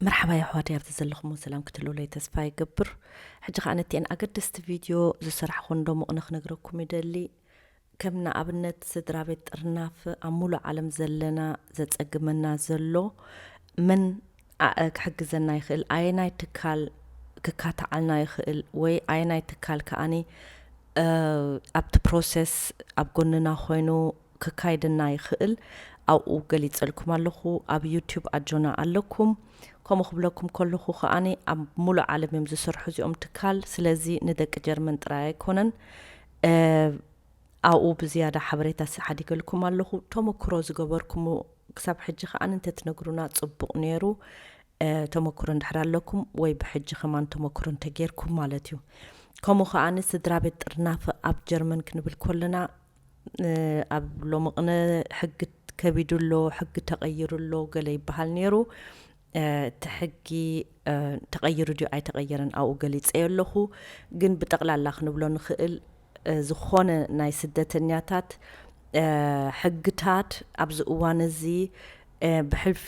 መርሓባ የሕዋተይ፣ ኣብዚ ዘለኹሞ ሰላም ክትህልውለይ ተስፋ ይገብር። ሕጂ ኸዓ ነቲአን ኣገደስቲ ቪድዮ ዝሰራሕኹን ደሞቕነ ክነግረኩም ይደሊ። ከም ንኣብነት ስድራ ቤት ጥርናፍ ኣብ ሙሉእ ዓለም ዘለና ዘጸግመና ዘሎ መን ኣ- ክሕግዘና ይኽእል፣ ኣየናይ ትካል ክካታዓልና ይኽእል፣ ወይ ኣየናይ ትካል ከኣኒ እ፣ ኣብቲ ፕሮሰስ ኣብ ጎንና ኮይኑ ክካይድና ይኽእል። ኣብኡ ገሊጸልኩም ኣለኹ። ኣብ ዩቲዩብ ኣጆና ኣለኩም። ከምኡ ክብለኩም ከለኹ ከኣኒ ኣብ ሙሉእ ዓለም እዮም ዝሰርሑ እዚኦም ትካል። ስለዚ ንደቂ ጀርመን ጥራይ ኣይኮነን። እ፣ ኣብኡ ብዝያዳ ሓበሬታ ሓዲገልኩም ኣለኹ። ተመክሮ ዝገበርኩሙ ክሳብ ሕጂ ከኣ እንተትነግሩና ጽቡቕ ነይሩ። እ፣ ተመክሮ እንድሕር ኣለኩም ወይ ብሕጂ ከማን ተመክሮ እንተጌርኩም ማለት እዩ። ከምኡ ከኣ ስድራ ቤት ጥርናፈ ኣብ ጀርመን ክንብል ከለና፣ እ፣ ኣብ ሎሚ ቅነ ሕጊ ከቢዱ ኣሎ፣ ሕጊ ተቐይሩ ኣሎ፣ ገለ ይበሃል ነይሩ። እ፣ እቲ ሕጊ፣ እ፣ ተቐይሩ ድዩ ኣይተቐየረን ኣብኡ ገሊጸዮ ኣለኹ። ግን ብጠቕላላ ክንብሎ ንኽእል፣ እ፣ ዝኾነ ናይ ስደተኛታት፣ እ፣ ሕግታት ኣብዚ እዋን እዚ፣ እ፣ ብሕልፊ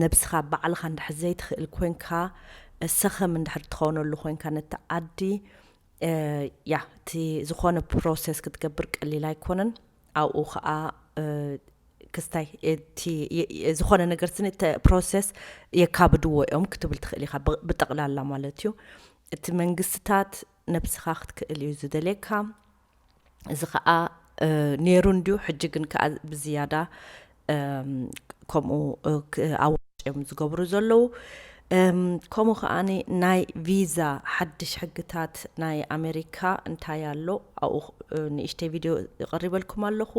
ነብስኻ ባዕልኻ እንድሕር ዘይትኽእል ኮንካ፣ እ፣ ሰኸም እንድሕር ትኸውነሉ ኮንካ ነቲ ዓዲ፣ እ፣ ያ፣ እቲ ዝኾነ ፕሮሰስ ክትገብር ቀሊል ኣይኮነን። ኣብኡ ኸኣ፣ እ፣ ክስታይ እቲ የ- የ- ዝኾነ ነገር ስኒ ተ- ፕሮሰስ የካብድዎ እዮም ክትብል ትኽእል ኢኻ። ብ- ብጠቕላላ ማለት እዩ። እቲ መንግስትታት ነብስኻ ክትክእል እዩ ዝደልየካ። እዚ ኸኣ፣ እ፣ ነይሩ እንድዩ። ሕጂ ግን ከኣ ብዝያዳ፣ እም፣ ከምኡ፣ እ፣ ክ- ኣዋጭ እዮም ዝገብሩ ዘለዉ። እም፣ ከምኡ ከኣኒ ናይ ቪዛ ሓድሽ ሕግታት ናይ ኣሜሪካ እንታይ ኣሎ ኣብኡ፣ እ፣ ንእሽተይ ቪድዮ ይቐሪበልኩም ኣለኹ።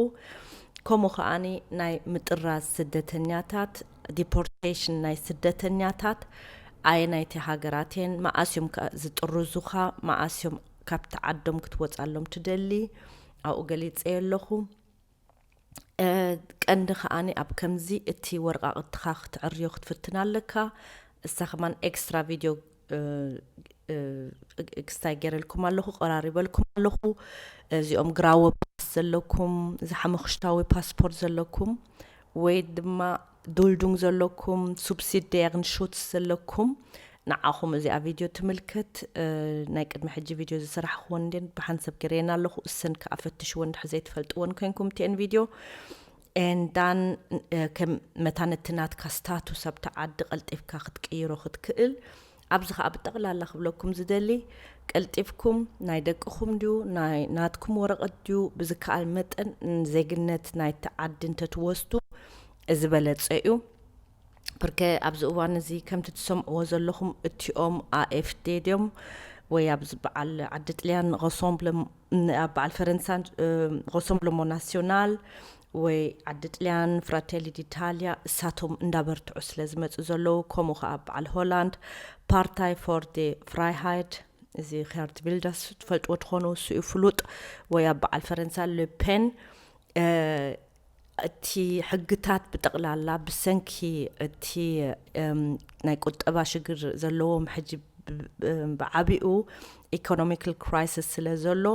ከምኡ ከኣኒ ናይ ምጥራዝ ስደተኛታት፣ ዲፖርቴሽን ናይ ስደተኛታት ኣየናይቲ ሃገራት እየን፣ መኣስ እዮም ከ ዝጥርዙኻ፣ መኣስ እዮም ካብቲ ዓዶም ክትወጻሎም ትደሊ፣ ኣብኡ ገሊጸዮ ኣለኹ። እ፣ ቀንዲ ከኣኒ ኣብ ከምዚ እቲ ወረቓቕትኻ ክትዕርዮ ክትፍትን ኣለካ። እሳ ከማን ኤክስትራ ቪድዮ፣ እ፣ እ፣ ክስታይ ገይረልኩም ኣለኹ፣ ቀራሪበልኩም ኣለኹ። እዚኦም ግራወ ፓስ ዘለኩም፣ እዚ ሓመኽሽታዊ ፓስፖርት ዘለኩም፣ ወይ ድማ ዱልዱንግ ዘለኩም፣ ሱብሲዲያርን ሹትስ ዘለኩም፣ ንዓኹም እዚኣ ቪድዮ ትምልከት። እ፣ ናይ ቅድሚ ሕጂ ቪድዮ ዝሰራሕክወን እንድየን ብሓንሰብ ገይረየን ኣለኹ። እሰን ከኣ ፈትሽወን እንድሕር ዘይትፈልጥወን ኮይንኩም እቲአን ቪድዮ። And then፣ እ፣ ከም መታን እቲ ናትካ ስታቱስ ኣብቲ ዓዲ ቀልጢፍካ ክትቅይሮ ክትክእል። ኣብዚ ኸኣ ብጠቕላላ ክብለኩም ዝደሊ፣ ቀልጢፍኩም ናይ ደቅኹም ድዩ፣ ናይ ናትኩም ወረቐት ድዩ፣ ብዝከኣል መጠን ዜግነት ናይቲ ዓዲ እንተትወስዱ ዝበለጸ እዩ። ብርከ ኣብዚ እዋን እዚ ከምቲ ትሰምዕዎ ዘለኹም እቲኦም A F D ድዮም ወይ ኣብዚ በዓል ዓዲ ጥልያን ረሶምብለ፣ ኣብ በዓል ፈረንሳን፣ እ፣ ረሶምብለሞ ናሲዮናል ወይ ዓዲ ጥልያን ፍራቴሊ ዲታልያ እሳቶም እንዳበርትዑ ስለ ዝመጹ ዘለዉ፣ ከምኡ ኸዓ በዓል ሆላንድ ፓርታይ ፎር ዲ ፍራይሃይድ፣ እዚ ኸርድ ቢልደርስ ትፈልጥዎ ትኾኑ፣ እሱ እዩ ፍሉጥ፣ ወይ ኣብ በዓል ፈረንሳ ሉፔን፣ እ፣ እቲ ሕግታት ብጠቕላላ ብሰንኪ እቲ፣ እም፣ ናይ ቁጠባ ሽግር ዘለዎም ሕጂ ብ- ብ- ብዓቢኡ ኢኮኖሚካል ክራይሲስ ስለ ዘሎ፣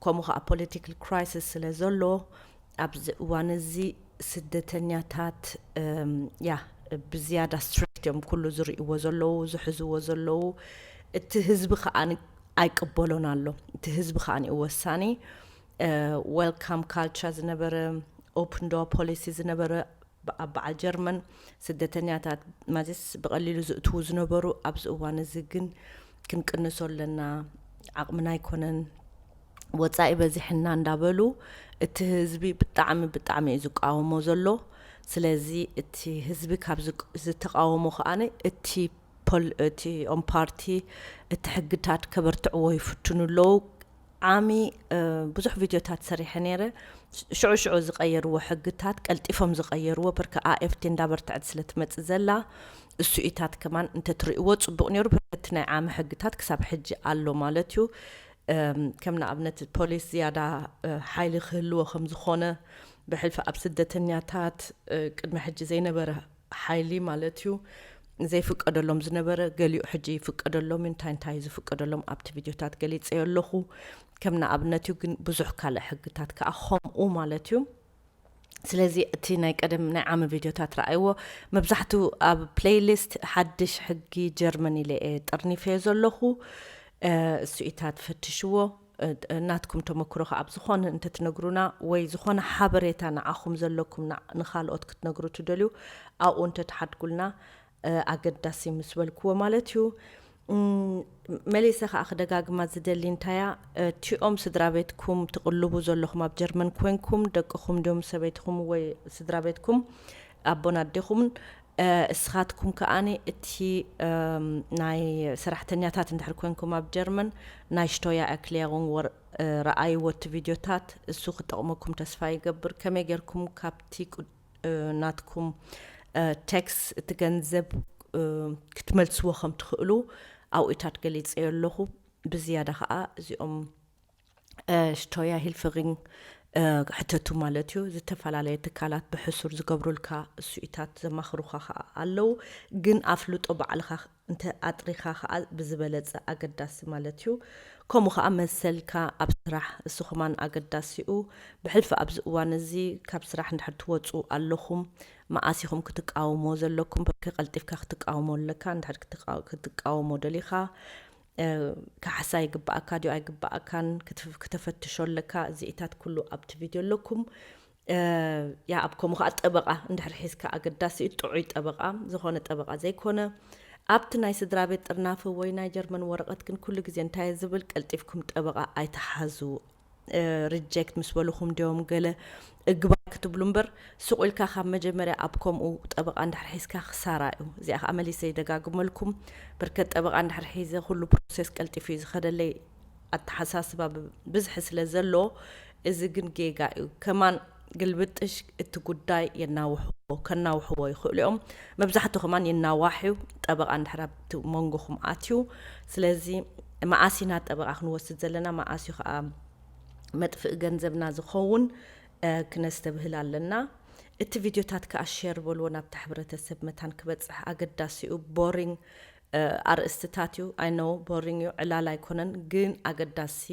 ከምኡ ኸዓ ፖለቲካል ክራይሲስ ስለ ዘሎ፣ ኣብዚ እዋን እዚ ስደተኛታት፣ እም፣ ያ፣ ብዝያዳ ስትሪክት እዮም ኩሉ ዝርእይዎ ዘለዉ፣ ዝሕዝዎ ዘለዉ። እቲ ህዝቢ ኸዓ ን- ኣይቅበሎን ኣሎ። እቲ ህዝቢ ኸዓ እዩ ወሳኒ። እ፣ ዌልካም ካልቸር ዝነበረ፣ ኦፕን ዶር ፖሊሲ ዝነበረ፣ ብ- ኣብ በዓል ጀርመን ስደተኛታት ማለትስ ብቐሊሉ ዝእትዉ ዝነበሩ፣ ኣብዚ እዋን እዚ ግን ክንቅንሶ ኣለና፣ ዓቕምና ኣይኮነን፣ ወጻኢ በዚሕና እንዳበሉ፣ እቲ ህዝቢ ብጣዕሚ፣ ብጣዕሚ እዩ ዝቃወሞ ዘሎ። ስለዚ እቲ ህዝቢ ካብ ዝቅ- ዝተቃወሞ ከኣ እቲ ፖል- እቲኦም ፓርቲ እቲ ሕግታት ከበርትዕዎ ይፍትኑ ኣለዉ። ዓሚ፣ እ፣ ብዙሕ ቪድዮታት ሰሪሐ ነይረ። ሽዑ ሽዑ ዝቀየርዎ ሕግታት፣ ቀልጢፎም ዝቀየርዎ፣ ብርክ A F D እንዳበርትዐት ስለ ትመጽእ ዘላ፣ እሱኢታት ከማን እንተትርእይዎ ጽቡቕ ነይሩ። ብርክ እቲ ናይ ዓሚ ሕግታት ክሳብ ሕጂ ኣሎ ማለት እዩ። እም፣ ከም ንኣብነት ፖሊስ ዝያዳ፣ እ፣ ሓይሊ ክህልዎ ከም ዝኾነ፣ ብሕልፊ ኣብ ስደተኛታት፣ እ፣ ቅድሚ ሕጂ ዘይነበረ ሓይሊ ማለት እዩ ዘይፍቀደሎም ዝነበረ፣ ገሊኡ ሕጂ ይፍቀደሎም እዩ። እንታይ እንታይ እዩ ዝፍቀደሎም ኣብቲ ቪድዮታት ገሊጸዮ ኣለኹ። ከም ንኣብነት እዩ፣ ግን ብዙሕ ካልእ ሕግታት ከኣ ከምኡ ማለት እዩ። ስለዚ እቲ ናይ ቀደም ናይ ዓሚ ቪድዮታት ረኣይዎ። መብዛሕትኡ ኣብ ፕሌይሊስት ሓድሽ ሕጊ ጀርመን ኢለ እየ ጠርኒፈዮ ዘለኹ። እሱ ኢታት ፈትሽዎ። ናትኩም ተመክሮ ከኣ ኣብ ዝኾነ እንተትነግሩና ወይ ዝኾነ ሓበሬታ ንዓኹም ዘለኩም ንኻልኦት ክትነግሩ ትደልዩ ኣብኡ እንተትሓድጉልና ኣገዳሲ ምስ በልክዎ ማለት እዩ። መሊሰ ከዓ ክደጋግማ ዝደሊ እንታያ፣ እቲኦም ስድራ ቤትኩም ትቕልቡ ዘለኹም ኣብ ጀርመን ኮንኩም ደቅኹም ድዮም ሰበይትኹም ወይ ስድራ ቤትኩም ኣቦን ኣዴኹምን፣ እስኻትኩም ከኣኒ እቲ ናይ ሰራሕተኛታት እንድሕር ኮንኩም ኣብ ጀርመን ናይ ሽቶያ ኤክሌሩንግ ወር ረኣይዎ እቲ ቪድዮታት፣ እሱ ክጠቕመኩም ተስፋ ይገብር። ከመይ ጌርኩም ካብቲ ናትኩም ቴክስ እቲ ገንዘብ ክትመልስዎ ከም ትኽእሉ ኣብኡታት ገሊፀዮ ኣለኹ። ብዝያዳ ከዓ እዚኦም ሽቶያ ሂልፍሪንግ ሕተቱ ማለት እዩ። ዝተፈላለየ ትካላት ብሕሱር ዝገብሩልካ እሱኢታት ዘማኽሩኻ ከዓ ኣለዉ። ግን ኣፍልጦ ባዕልኻ እንተ ኣጥሪኻ ከዓ ብዝበለፀ ኣገዳሲ ማለት እዩ። ከምኡ ከዓ መሰልካ ኣብ ስራሕ እሱ ከማን ኣገዳሲኡ። ብሕልፊ ኣብዚ እዋን እዚ ካብ ስራሕ እንድሕር ትወፁ ኣለኹም መኣስ ኢኹም ክትቃወሞ ዘለኩም? በርክ ቀልጢፍካ ክትቃወሞ ኣለካ። እንድሕር ክትቃወሞ ደሊኻ ካሕሳ ይግባኣካ ድዩ ኣይግባኣካን ክተፈትሾ ኣለካ። እዚኢታት ኩሉ ኣብቲ ቪድዮ ኣለኩም። ያ ኣብ ከምኡ ከዓ ጠበቃ እንድሕር ሒዝካ ኣገዳሲ እዩ። ጥዑይ ጠበቃ፣ ዝኾነ ጠበቃ ዘይኮነ ኣብቲ ናይ ስድራ ቤት ጥርናፈ ወይ ናይ ጀርመን ወረቀት ግን ኩሉ ግዜ እንታይ ዝብል ቀልጢፍኩም ጠበቃ ኣይተሓዙ። ሪጀክት ምስ በሉኹም ድዮም ገለ እግባይ ክትብሉ እምበር ስቁ ኢልካ ካብ መጀመርያ ኣብ ከምኡ ጠበቃ እንድሕር ሒዝካ ክሳራ እዩ። እዚኣ ከዓ መሊሰ ይደጋግመልኩም። ብርከት ጠበቃ እንድሕር ሒዘ ኩሉ ፕሮሴስ ቀልጢፉ እዩ ዝኸደለይ ኣተሓሳስባ ብዝሒ ስለ ዘሎ፣ እዚ ግን ጌጋ እዩ። ከማን ግልብጥሽ እቲ ጉዳይ የናውሕዎ፣ ከናውሕዎ ይኽእሉ እዮም። መብዛሕቱ ከማን የናዋሕ እዩ፣ ጠበቃ እንድሕር ኣብቲ መንጎኹም ኣትዩ። ስለዚ መኣስ ኢና ጠበቃ ክንወስድ ዘለና፣ መኣስ እዩ ከዓ መጥፍኢ ገንዘብና ዝኸውን ክነስተብህል ኣለና። እቲ ቪድዮታት ከዓ ሸር በልዎ ናብታ ሕብረተሰብ መታን ክበፅሕ ኣገዳሲኡ። ቦሪንግ ኣርእስትታት እዩ፣ ኣይነው ቦሪንግ እዩ፣ ዕላል ኣይኮነን፣ ግን ኣገዳሲ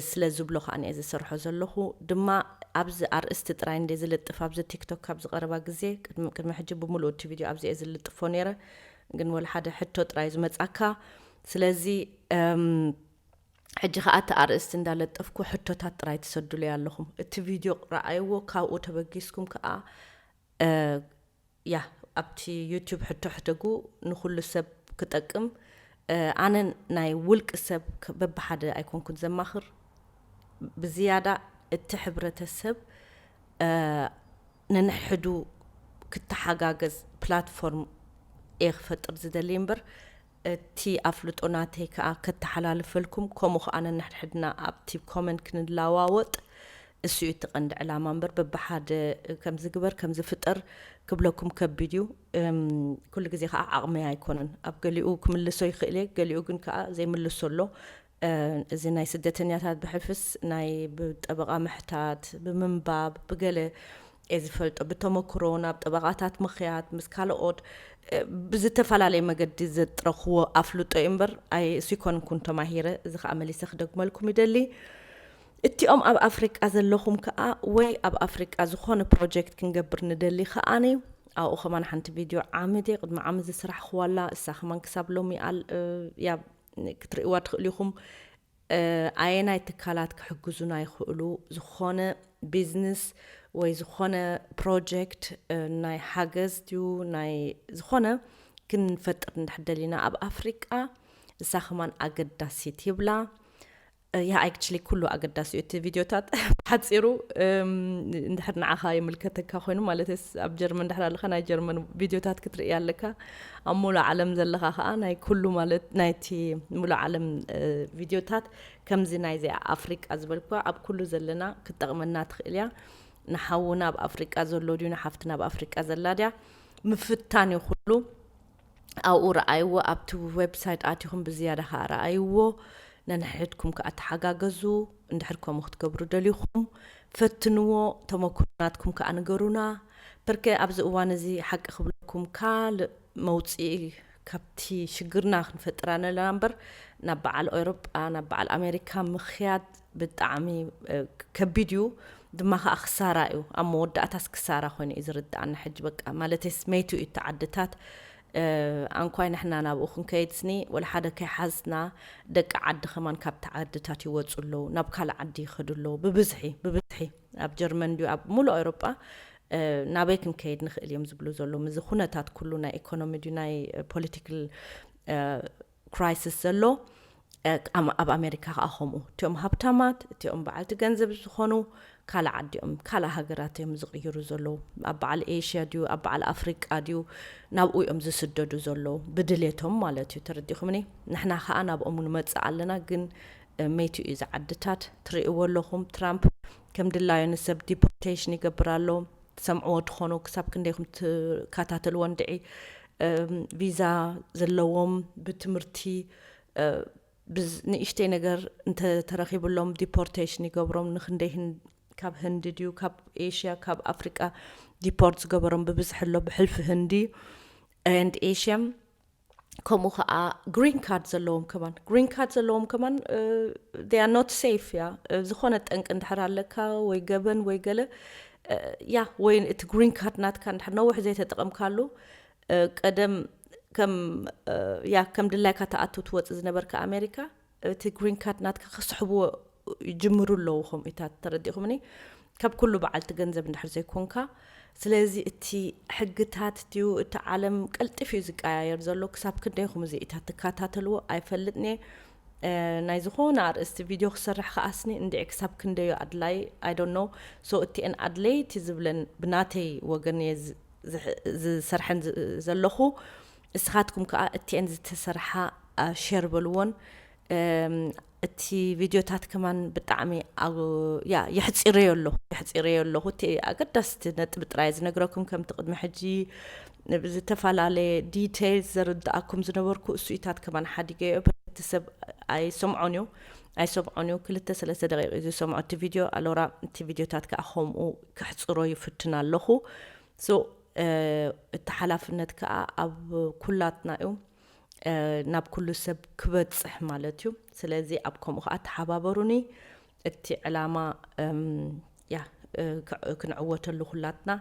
ስለ ዝብሎ ከዓ እየ ዝሰርሖ ዘለኹ። ድማ ኣብዚ ኣርእስቲ ጥራይ እንደ ዝልጥፍ ኣብዚ ቲክቶክ ካብ ዝቀረባ ግዜ ቅድሚ ሕጂ ብምሉእ እቲ ቪድዮ ኣብዚ እየ ዝልጥፎ ነይረ። ግን ወላ ሓደ ሕቶ ጥራይ ዝመፃካ። ስለዚ ሕጂ ከዓ እቲ ኣርእስቲ እንዳለጠፍኩ ሕቶታት ጥራይ ትሰዱለይ ኣለኹም። እቲ ቪድዮ ረኣይዎ፣ ካብኡ ተበጊስኩም ከዓ ያ ኣብቲ ዩቱብ ሕቶ ሕደጉ፣ ንኩሉ ሰብ ክጠቅም። ኣነ ናይ ውልቂ ሰብ በብሓደ ኣይኮንኩን ዘማኽር፣ ብዝያዳ እቲ ሕብረተሰብ ነንሕዱ ክተሓጋገዝ ፕላትፎርም እየ ክፈጥር ዝደሊ እምበር እቲ ኣፍልጦ ናተይ ከዓ ከተሓላልፈልኩም፣ ከምኡ ከዓ ነንሕድሕድና ኣብቲ ኮመንት ክንለዋወጥ፣ እሱ እዩ እቲ ቀንዲ ዕላማ እምበር በብሓደ ከምዚ ግበር ከምዚ ፍጠር ክብለኩም ከቢድ እዩ። ኩሉ ግዜ ከዓ ዓቕመይ ኣይኮነን። ኣብ ገሊኡ ክምልሶ ይኽእል እየ፣ ገሊኡ ግን ከዓ ዘይምልሶ ኣሎ። እዚ ናይ ስደተኛታት ብሕፍስ ናይ ብጠበቃ ምሕታት ብምንባብ ብገለ እየ ዝፈልጦ፣ ብተመክሮ ናብ ጠበቃታት ምኽያድ ምስ ካልኦት ብዝተፈላለየ መገዲ ዘጥረኽዎ ኣፍልጦ እዩ እምበር ኣይሲኮንኩን ተማሂረ። እዚ ከዓ መሊሰ ክደግመልኩም ይደሊ። እቲኦም ኣብ ኣፍሪቃ ዘለኹም ከዓ ወይ ኣብ ኣፍሪቃ ዝኾነ ፕሮጀክት ክንገብር ንደሊ ከዓኒ ኣብኡ ከማን ሓንቲ ቪድዮ ዓምድ እየ ቅድሚ ዓመት ዝስራሕኽዋላ እሳ ከማን ክሳብ ሎሚ ኣል ያ ክትርእይዋ ትኽእሉ ኢኹም። ኣየናይ ትካላት ክሕግዙና ይኽእሉ? ዝኾነ ቢዝነስ ወይ ዝኾነ ፕሮጀክት ናይ ሓገዝ ድዩ ናይ ዝኾነ ክንፈጥር እንድሕር ደሊና ኣብ ኣፍሪቃ እሳ ከማን ኣገዳሲት ይብላ። ያ ኣክቹሊ ኩሉ ኣገዳሲ እዩ እቲ ቪድዮታት። ብሓፂሩ እንድሕር ንዓኻ ይምልከተካ ኮይኑ ማለት ኣብ ጀርመን እንድሕር ኣለካ ናይ ጀርመን ቪድዮታት ክትርኢ ኣለካ። ኣብ ሙሉእ ዓለም ዘለኻ ከዓ ናይ ኩሉ ማለት ናይቲ ሙሉእ ዓለም ቪድዮታት ከምዚ ናይዚ ኣፍሪቃ ዝበልኩዋ ኣብ ኩሉ ዘለና ክትጠቕመና ትኽእል እያ። ንሓውና ኣብ ኣፍሪቃ ዘሎ ድዩ ንሓፍትና ኣብ ኣፍሪቃ ዘላ ድያ ምፍታን እዩ ኩሉ። ኣብኡ ረኣይዎ ኣብቲ ዌብሳይት ኣቲኹም ብዝያዳ ከዓ ረኣይዎ። ነንሕድኩም ከዓ ተሓጋገዙ። እንድሕር ከምኡ ክትገብሩ ደሊኹም ፈትንዎ። ተመክሮ ናትኩም ከዓ ንገሩና። በርከ ኣብዚ እዋን እዚ ሓቂ ክብለኩም ካልእ መውፅኢ ካብቲ ሽግርና ክንፈጥር ኣለና እምበር ናብ በዓል ኤውሮጳ ናብ በዓል ኣሜሪካ ምኽያድ ብጣዕሚ ከቢድ እዩ። ድማ ከዓ ክሳራ እዩ። ኣብ መወዳእታስ ክሳራ ኮይኑ እዩ ዝርዳኣና። ሕጂ በቃ ማለተይስ መይቱ እዩ እቲ ዓድታት። ኣንኳይ ንሕና ናብኡ ክንከይድስኒ ወላ ሓደ ከይሓዝና ደቂ ዓዲ ከማን ካብቲ ዓድታት ይወፁ ኣለዉ፣ ናብ ካልእ ዓዲ ይኸዱ ኣለዉ። ብብዝሒ ብብዝሒ ኣብ ጀርመን ድዩ ኣብ ሙሉእ ኣውሮጳ ናበይ ክንከይድ ንኽእል እዮም ዝብሉ ዘለዉ። እዚ ኩነታት ኩሉ ናይ ኢኮኖሚ ድዩ ናይ ፖለቲካል ክራይሲስ ዘሎ ኣብ ኣሜሪካ ከዓ ከምኡ እቲኦም ሃብታማት እቲኦም በዓልቲ ገንዘብ ዝኾኑ ካልእ ዓዲኦም ካልእ ሃገራት እዮም ዝቕይሩ ዘለዉ። ኣብ በዓል ኤሽያ ድዩ ኣብ በዓል ኣፍሪቃ ድዩ ናብኡ እዮም ዝስደዱ ዘለዉ ብድሌቶም ማለት እዩ። ተረዲኹምኒ? ንሕና ከዓ ናብኦም ንመፅእ ኣለና። ግን መይቱ እዩ ዝዓድታት ትርእይዎ ኣለኹም። ትራምፕ ከም ድላዩ ንሰብ ዲፖርቴሽን ይገብር ኣሎ። ትሰምዕዎ ትኾኑ ክሳብ ክንደይኹም ትከታተልዎ እንድዒ ቪዛ ዘለዎም ብትምህርቲ ንእሽተይ ነገር እንተተረኺብሎም ዲፖርቴሽን ይገብሮም። ንክንደይ ካብ ህንዲ ድዩ ካብ ኤሽያ ካብ ኣፍሪቃ ዲፖርት ዝገበሮም ብብዝሒ ኣሎ ብሕልፊ ህንዲ and ኤሽያ። ከምኡ ከዓ ግሪን ካርድ ዘለዎም ከማን ግሪን ካርድ ዘለዎም ከማን they are not safe። ያ ዝኾነ ጠንቂ እንድሕር ኣለካ ወይ ገበን ወይ ገለ ያ ወይ እቲ ግሪን ካርድ ናትካ እንድሕር ነዊሕ ዘይተጠቐምካሉ ቀደም ከም ያ ከም ድላይካ ተኣቱ ትወፅእ ዝነበርካ ኣሜሪካ እቲ ግሪን ካርድ ናትካ ክስሕብዎ ይጅምሩ ኣለዉ። ከምኡታት ተረዲኹምኒ? ካብ ኩሉ በዓልቲ ገንዘብ እንድሕር ዘይኮንካ። ስለዚ እቲ ሕግታት ድዩ እቲ ዓለም ቀልጢፍ እዩ ዝቀያየር ዘሎ። ክሳብ ክንደይኹም እዚኢታት ትከታተልዎ ኣይፈልጥን እየ። ናይ ዝኾነ ኣርእስቲ ቪድዮ ክሰርሕ ከኣስኒ እንድዒ ክሳብ ክንደዩ ኣድላይ I don't know። So እቲአን ኣድለይቲ ዝብለን ብናተይ ወገን እየ ዝሰርሐን ዘለኹ። እስኻትኩም ከዓ እቲአን ዝተሰርሓ ሸር በልዎን እቲ ቪድዮታት ከማን ብጣዕሚ ያ የሕፂረዮ ኣለኹ የሕፂረዮ ኣለኹ። እቲ ኣገዳስቲ ነጥቢ ጥራይ ዝነግረኩም ከምቲ ቅድሚ ሕጂ ዝተፈላለየ ዲቴይልስ ዘርድኣኩም ዝነበርኩ እሱኢታት ከማን ሓዲገዮ። ሕብረተሰብ ኣይሰምዖን እዩ ኣይሰምዖን እዩ። ክልተ ሰለስተ ደቂቕ እዩ ዝሰምዖ እቲ ቪድዮ። ኣሎራ እቲ ቪድዮታት ከዓ ከምኡ ክሕፅሮ ይፍትን ኣለኹ። So እቲ ሓላፍነት ከዓ ኣብ ኩላትና እዩ ናብ ኩሉ ሰብ ክበፅሕ ማለት እዩ። ስለዚ ኣብ ከምኡ ከዓ ተሓባበሩኒ። እቲ ዕላማ ያ ክንዕወተሉ ኩላትና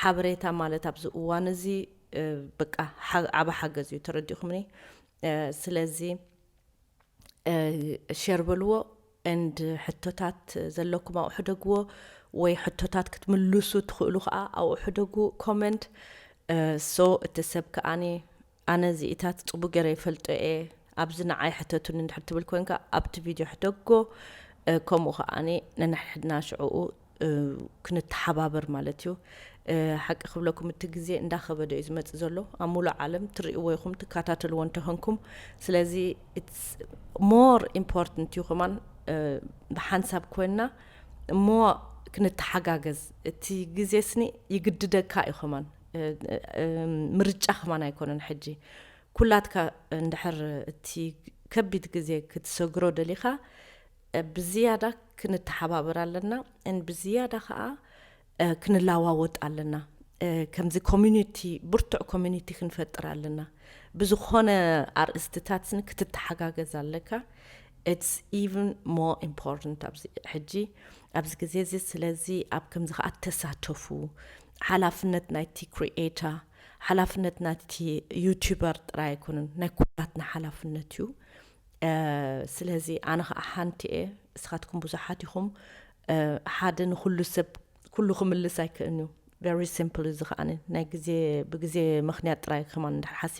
ሓበሬታ ማለት ኣብዚ እዋን እዚ በቃ ዓብ ሓገዝ እዩ። ተረዲኹምኒ? ስለዚ ሸር በልዎ and ሕቶታት ዘለኩም ኣብኡ ሕደግዎ ወይ ሕቶታት ክትምልሱ ትኽእሉ ከዓ ኣብኡ ሕደጉ comment። So እቲ ሰብ ከዓኒ ኣነ እዚኢታት ፅቡቅ ገይረ ይፈልጦ እየ ኣብዚ ንዓይ ሕተቱኒ እንድሕር ትብል ኮንካ ኣብቲ ቪድዮ ሕደጎ። ከምኡ ከዓኒ ነንሕድና ሽዕኡ ክንተሓባበር ማለት እዩ። ሓቂ ክብለኩም እቲ ግዜ እንዳኸበደ እዩ ዝመፅእ ዘሎ ኣብ ሙሉእ ዓለም ትርእይዎ ኢኹም ትከታተልዎ እንተኾንኩም። ስለዚ more important እዩ ከማን ብሓንሳብ ኮይንና እሞ ክንተሓጋገዝ እቲ ግዜ ስኒ ይግድደካ እዩ ከማን ምርጫ ከማን ኣይኮነን ሕጂ ኩላትካ እንድሕር እቲ ከቢድ ግዜ ክትሰግሮ ደሊኻ ብዝያዳ ክንተሓባበር ኣለና። ብዝያዳ ከዓ ክንላዋወጥ ኣለና። ከምዚ ኮሚኒቲ ብርቱዕ ኮሚኒቲ ክንፈጥር ኣለና። ብዝኾነ ኣርእስትታት ክትተሓጋገዝ ኣለካ። It's even more important ኣብዚ ሕጂ ኣብዚ ግዜ እዚ። ስለዚ ኣብ ከምዚ ከዓ ተሳተፉ። ሓላፍነት ናይቲ ክሪኤታ ሓላፍነት ናይቲ ዩቱበር ጥራይ ኣይኮነን ናይ ኩላትና ሓላፍነት እዩ። ስለዚ ኣነ ከዓ ሓንቲ እየ። እስኻትኩም ብዙሓት ኢኹም። ሓደ ንኩሉ ሰብ ኩሉ ክምልስ ኣይክእልን እዩ። Very simple እዚ ከዓ ናይ ግዜ ብግዜ ምክንያት ጥራይ ከማን እንድሕር ሓሲብ